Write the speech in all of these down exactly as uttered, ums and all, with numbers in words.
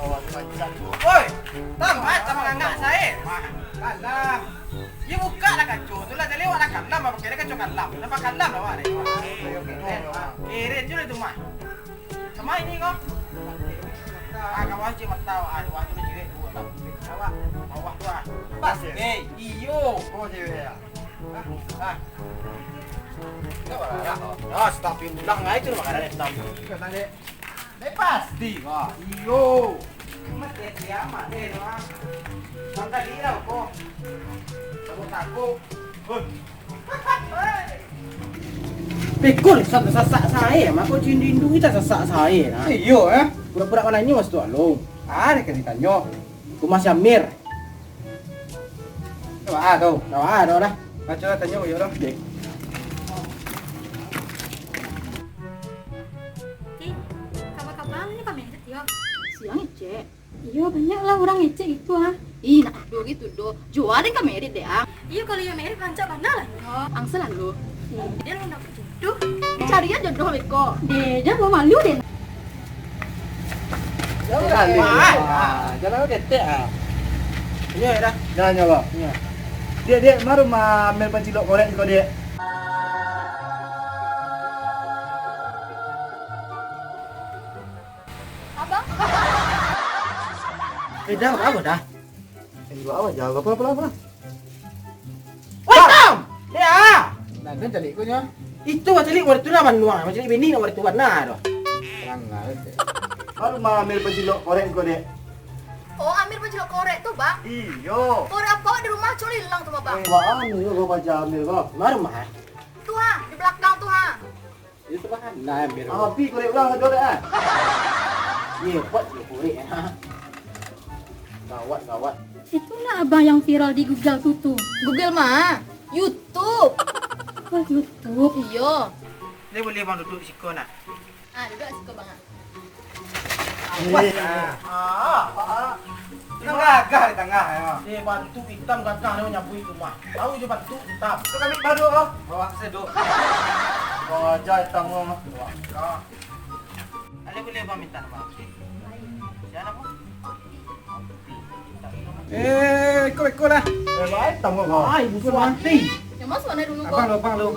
Oi, tambah sama ngangak sae. Kalam. Yo buka lah kaco tu lah, jadi awak lah kalam, apa kira kaco kalam. Napa kalam lah awak ni? Kirin je lah tu mah. Sama ini ko. Ah, kawan cik mata awak, ah, dua tu cik tu. Awak, bawah tu ah. Pas, eh, iyo. Oh, cewek ya. Ah, ah. Astagfirullah, ngai tu makanan hitam. Dek pasti ko. Iyo. Mati dia, mati dia. Bang tadi lah ko. Takut-takut. Hoi. Pikun, sa-, sasak sae, mako cin rindu kita sasak sae, nah. Iyo, eh. Pura-pura mananyo, Mas Tuan lo. Ada kan ditanyo. Rumah si Amir. Coba ah, tu. Coba ah, tu lah. Baco lah, tanyo yo lah. Dek. Ti, kabar-kabar ni kami ni, Tio. Siang, Cek. Iyo, banyaklah urang ngecek gitu, ah. Ih, nak ado gitu doh. Jua den ka merit dek, ah. Iyo, kalau iyo merit, rancak bana lah nyo. Ang salalu. Dia lah nak jodoh. Cari aja jodoh beko. Deh, jangan malu deh. Jauh lah, Lin. Ah, jalan kau ketek, ah. Iyo, dah. Jangan, ya, Bang. Iyo. Dek, dek, ma rumah Amir pancilok korek ko, dek. Abang. Eh, dah, apa dah? Eh, buat apa? Jangan apa, apa, apa. Woi, Tam! Ya! Nah, dan calik kau nya. Itu mah calik, waktu tu lah manuang, mah calik bini nak waktu tu warna tu. Terang lah, eh. Baru mah Amir pancilok korek kau, dek. Oh, Amir pancilok korek tu, Bang? Iyo. Korek apa awak di rumah, coli hilang tu mah, Bang? Eh, wah, anu kau baca Amir kau. Baru mah. Tu ha, di belakang tu ha. Itu mah kan, nah, Amir. Ah, pi korek ulang satu dek, ah. Ye, buat ye korek, ah. Gawat, gawat. Itu nak abang yang viral di Google tu, tu. Google mah, YouTube. Oh, YouTube. Iyo. Boleh, boleh, Bang, duduk siko nak. Ah, duduk siko, Bang. Awas, ah. Ah, ah. Tengah gagah di tengah, ya. Eh, bantu hitam gagah ni nyabuik rumah. Tahu je bantu hitam. Tu kami baru, oh. Bawa sedok. Bawa aja hitam, oh. Wah, ah. Ada boleh, Bang, minta nama? Siapa nama? Eh, iko, iko lah. Eh, baik, tamu kau. Ah, ibu Suwati. Yang mana suara dulu kau? Abang lu, abang lu.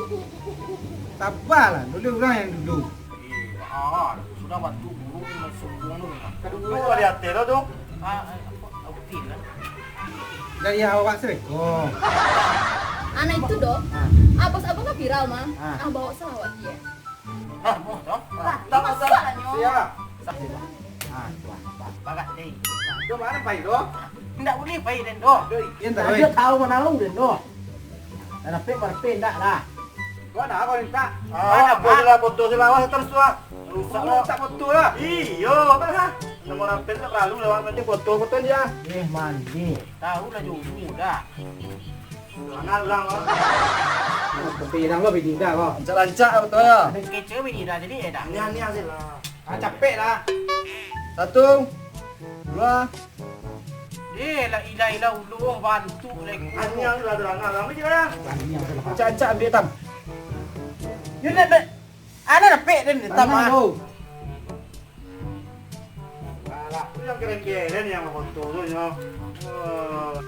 Sabarlah, dulu orang yang dulu. Eh, ah, sudah bantu buruk ni, sombong tu. Kedua di atas lah tu. Ah, ah, apa? Autin lah. Dari awak seko. Anak itu doh. Ah. Ah, bos abang kan viral mah. Ah. Ah, bawa salah awak dia. Ah, mau toh? Ah, tak masalah nyo. Siap. Ah, tuan, tuan. Barak ni. Tu mana pai tu? Ndak boleh pai den doh. Yang tak dia tahu mana lu den doh. Dah dapet marpe ndak lah. Kau nak kau minta? Ah, boleh lah foto sih lawas terus tu ah. Rusak lah. Tak foto lah. Iyo, apa lah? Nomor H P tak perlu lah, nanti foto-foto dia. Eh, mandi. Tahu lah jodoh dah. Mangan urang ko. Tapi urang ko bini dah ko. Rancak-rancak lah betul yo. Kecek bini dah jadi eh dah. Nian-nian sih lah. Ah, capek lah. Satu, dua. Eh, lah ilah-ilah ulu bantu lagi. Nian lah terang lah. Ambil je lah. Rancak-rancak ambil tam. Yo, nak, nak. Anak dapik dan tam ah. Alah, tu yang keren-keren yang foto tu nyo. Oh.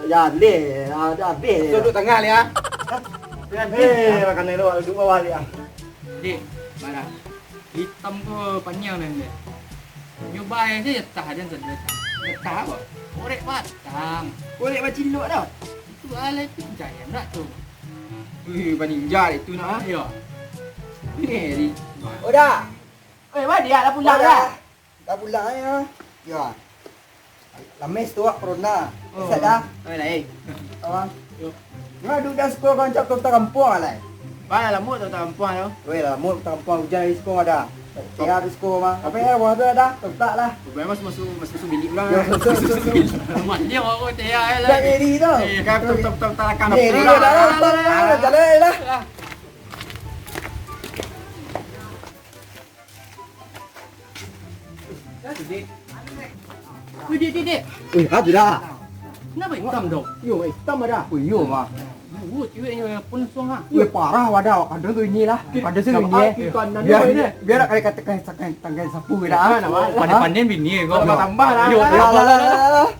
Jaleh, ah, dah habis. Duduk tengah liak. Eh, makan elok, duduk bawah liak. Dek, barang. Hitam ko panjang dan dek. Nyo bae se jatah dan sadar. Jatah apa? Korek batang. Korek bacilok dah. Itu alai tu jaya nak tu. Wih, baninja itu nak. Iyo. Ni, di. Udah. Eh, baliak lah pulang dah. Dah pulang ya. Ya. Lames tu awak corona. Oh. Sihat dah. Oi, lain. Awak. Yo. Nyo duduk dah sekolah kan cak kota kampung lah. Bang, lamo tak kota kampung tu. Weh, lamo kota kampung hujan di sekolah dah. Tiap di sekolah mah. Tapi ya, wah tu dah, tetap lah. Bukan mas masuk, masuk, masuk bilik pulang. Yo, masuk, masuk, masuk. Mak dia orang kota ya, eh, lah. Tak jadi tu. Eh, kan, tok, tok, tok, tak akan. Jadi dah, dah, dah, dah, dah, jalan lah. Wih, dek, dek, dek. Wih, apa dah? Kenapa hitam tu? Yo, hitam ada. Wih, yo, mah. Duo ceweknyo pun suang ah. Weh, parah wadah, kadang tu inilah. Kadang tu ini, eh. Biar, biar nak kali katakan, katakan sapu kita, ah. Pandai-pandai bini ko. Tambah-tambah lah. Yo, lah, lah, lah, lah.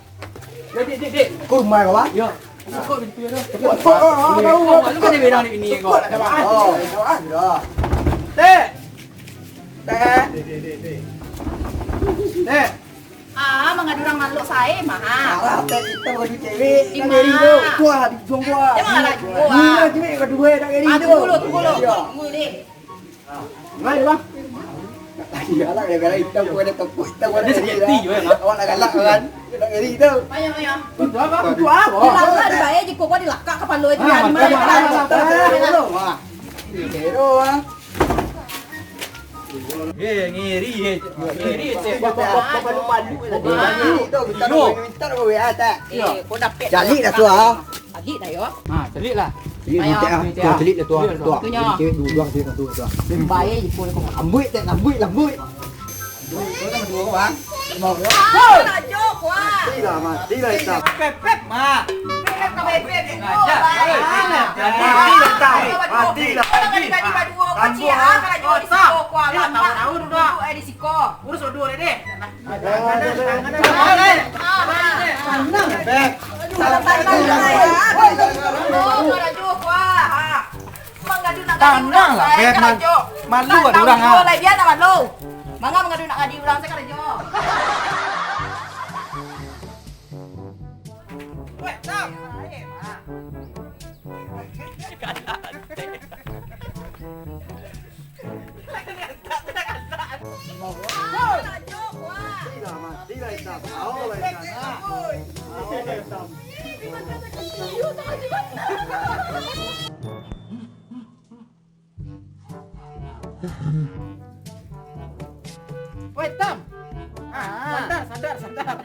Yo, dek, dek, dek. Kurma kau, ah? Yo. Kok gitu ya, dah? Kok, kok, kok, kau, kau, kau, lu kan dia bilang ni bini kau. Kok ada, ah? Oh, ada, ah. Dek. Dek. Dek. Ah, mangadu urang malok sae mah. Alah, teh, kita mangadu cewek. Di mana? Nak ngeri tu. Kuah, di ujung kuah. Dia malah juo, ah. Ni lah cewek kedua, nak ngeri tu. Ah, tunggu dulu, tunggu dulu. Iya. Tunggu dulu. Ngai, Bang. Galak, galak, galak. Hitam pun ada tepuk, hitam pun ada. Dia sakit hati juga, Bang. Awak nak galak, kan? Nak ngeri tu. Ayo, ayo. Untuk apa? Untuk apa? Dilalak dibae, jiko kau dilakak kapalo itu. Ah, ya, mantap, mantap, mantap. Hero, ah. Eh, ngeri, eh. Ngeri, eh. Bapak, bapak, bapak, bapak, bapak. Iyo. Minta, minta, minta, minta, minta, minta. Iyo. Eh, kau dapek. Calik dah tu, ah. Calik dah, yo. Ha, calik lah. Calik, ayo, calik, ah. Calik lah tu, ah. Calik lah tu, ah. Itunya. Cewek dulu, ah, cewek satu, tu, ah. Baik, jiko kau. Lambuik, tak lambuik, lambuik. Dua, dua, dua, Bang. Lima orang. Ah, karajo, kuah. Matilah, matilah, Itam. Pepet, Mak. Pepet ka bebek, Itam. Matilah, Itam. Matilah. Kau nak jadi, jadi badua, kau ciek, ah, karajo di siko, kuah, Mak. Tahu, tahu, duduk, eh, di siko. Urus dua deh. Tenang, Beb. Tenang lah, Beb. Malu ada urang, ah. Manga mangadu nak ngadi urang, saya karajo. Weh, Tam. Woi, Tam. Ah, sadar, sadar, sadar.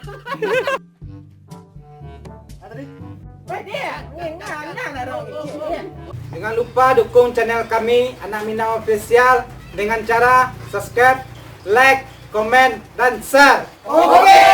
Jangan lupa dukung channel kami, Anak Minang Official, dengan cara subscribe, like, komen, dan share. Oke.